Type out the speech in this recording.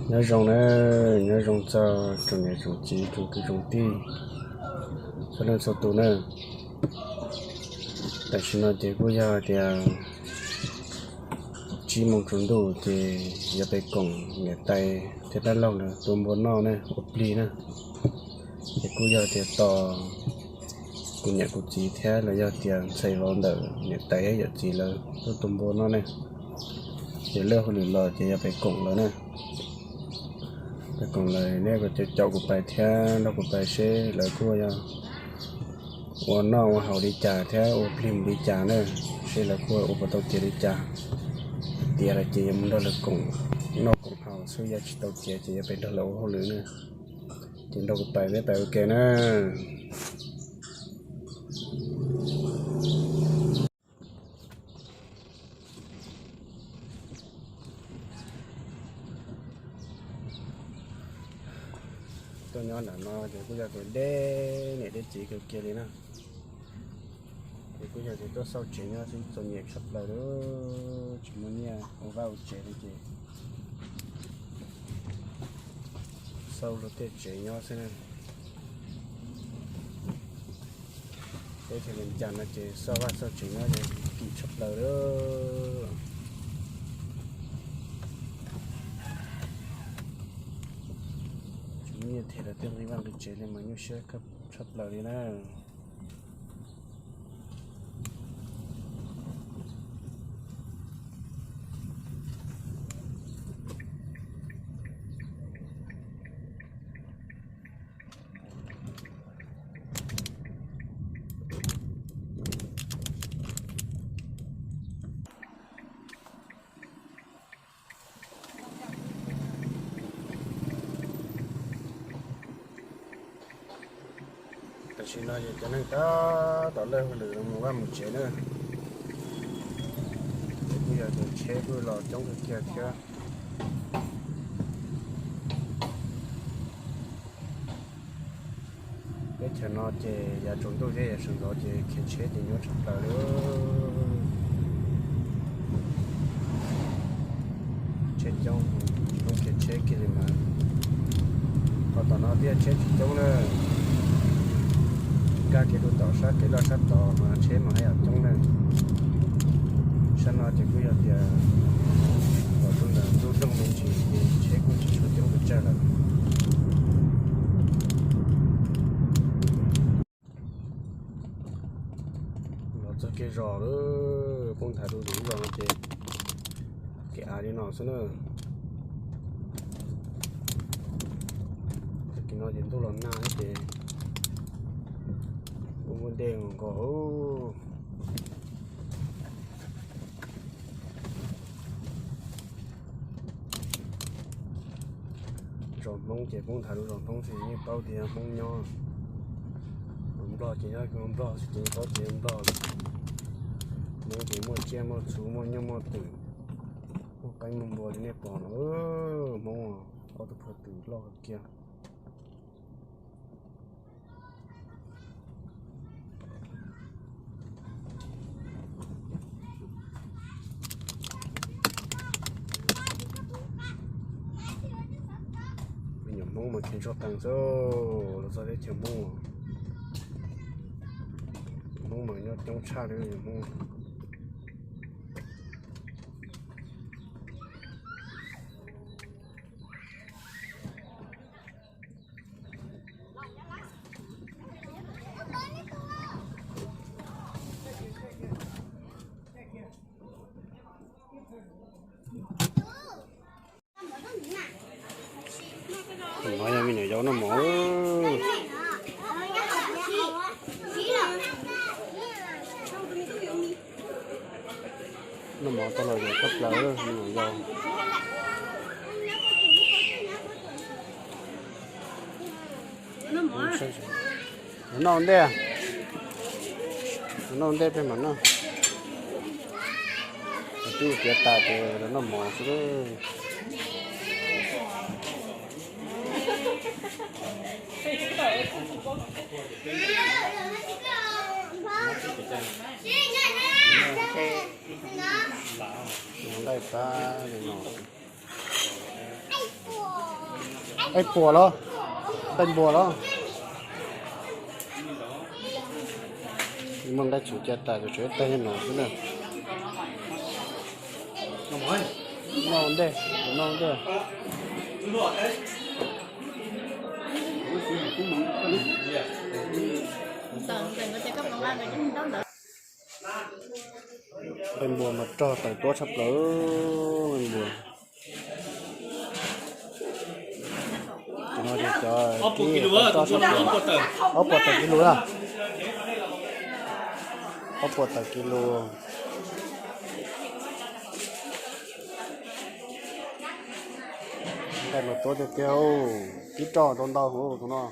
Nyob zoo na, nyob zoo txog tsoom niam tsoom txiv tsoom kwv tsoom tij txhua leej txhua tus na. Tam sim no ces kuj yog tias tsib moos tsaus ntuj ces yuav pem koom niam tais thiab dab laug lawv tua npua noj ne, ua plig na. Ces kuj yog tias tos kuv niam kuv txiv thiab los yog tias ntxhais vauv ntawm niam tais thiab yawm txiv lawv tuaj tua npua noj ne. Ces lawv hauj lwm los ces yuav pem koom lawv na. Pem koom lawv, nej kuj caum kuv pais thiab nrog kuv pais seb lawv kuj yog ua noj ua haus li cas thiab ua plig mus li cas na, seb lawv kuj ua puas tau tiav li cas. Tiav lawm ces yuav mus nrog lawv koom noj koom haus xwb, yog tsis tau tiav ces yuav pem nrog lawv ua hauj lwm na. Ces nrog kuv pais, peb pais ua ke na. Tuaj nyob nram no ces kuj yog tias deb niam deb txiv kawg kiag li na. Ces kuj yog tias tuaj xauj tsev nyob xwb, txom nyem tshaj plaws li, tsis muaj nyiaj ua vaj ua tsev li ces xauj luag tej tsev nyob xwb na. Teb chaws Vias Cas no ces xauj vaj xauj tsev nyob ces kim tshaj plaws li. Tsis muaj nyiaj them lawv tej nqi vaj nqi tsev li mas nyuaj siab tshaj plaws li na. Tam sim no ces cov neeg tab tom lawb hauj lwm los mus vaj mus tsev na. Ces kuj yog tias tsheb kuj los coob kawg kiag thiab. Teb chaws no ces yav tsaus ntuj thiab yav sawv ntxov ces khiav tsheb ces nyuaj tshaj plaws li. Tsheb coob, tsis poob khiav tsheb kiag li mas. Ho tom no thiaj tsheb tsis coob na. Nkag kiag rau tom sab kev loj sab tod mas tsheb mas haj yam coob na. Sab no ces kuj yog tias los rau ntawm ntuj rooj me ntsis ces tsheb kuj tsis tshua coob pes tsawg lawm. Los txog kiag zos lawm, poob nthav rau ntawm lub zos no ces kev av li no xwb na. Tag kis no ces ntuj los nag thiab ces kuj muaj dej nkaus nkaus. Zos Hmoob ces poob nthav rau zos Hmoob ces yeej paub tias Hmoob nyob. Nplog ces nyob Nplog xwb ces yeej paub tias Nplog. Hmoob ces muaj tsiaj muaj txhu muaj nyuj muaj twm, muaj qaib muaj npua li nej pom no. Hmoob ob tug phua twm loj kawg kiag. Me nyuam Hmoob mas khiav ntsuag qees xwb, los txog teb chaws Hmoob. Hmoob mas nyob coob tshaj li Hmoob. No yog me nyuam yaus noj mov. Noj mov tau los zoo tshaj plaws me nyuam yaus. Noj ntej, noj ntej peb mam noj. Twb tiav tas ces los noj mov xwb. Nqaij pab li no. Ej puas los, ej npuas los. Muaj nqaij txhum cia tas, tseem ib tag no xwb na. Noj ntej, noj ntej. Nqaij npuas mas rog tawm tuab tshaj plaws, nqaij npuas. Cov no ces cov rog tshaj plaws, ob puas tawm kis lus na. Ob puas tawm kis lus. Nqaij mas tuab tiag tiag, tib roj ntau ntau hauv tus no.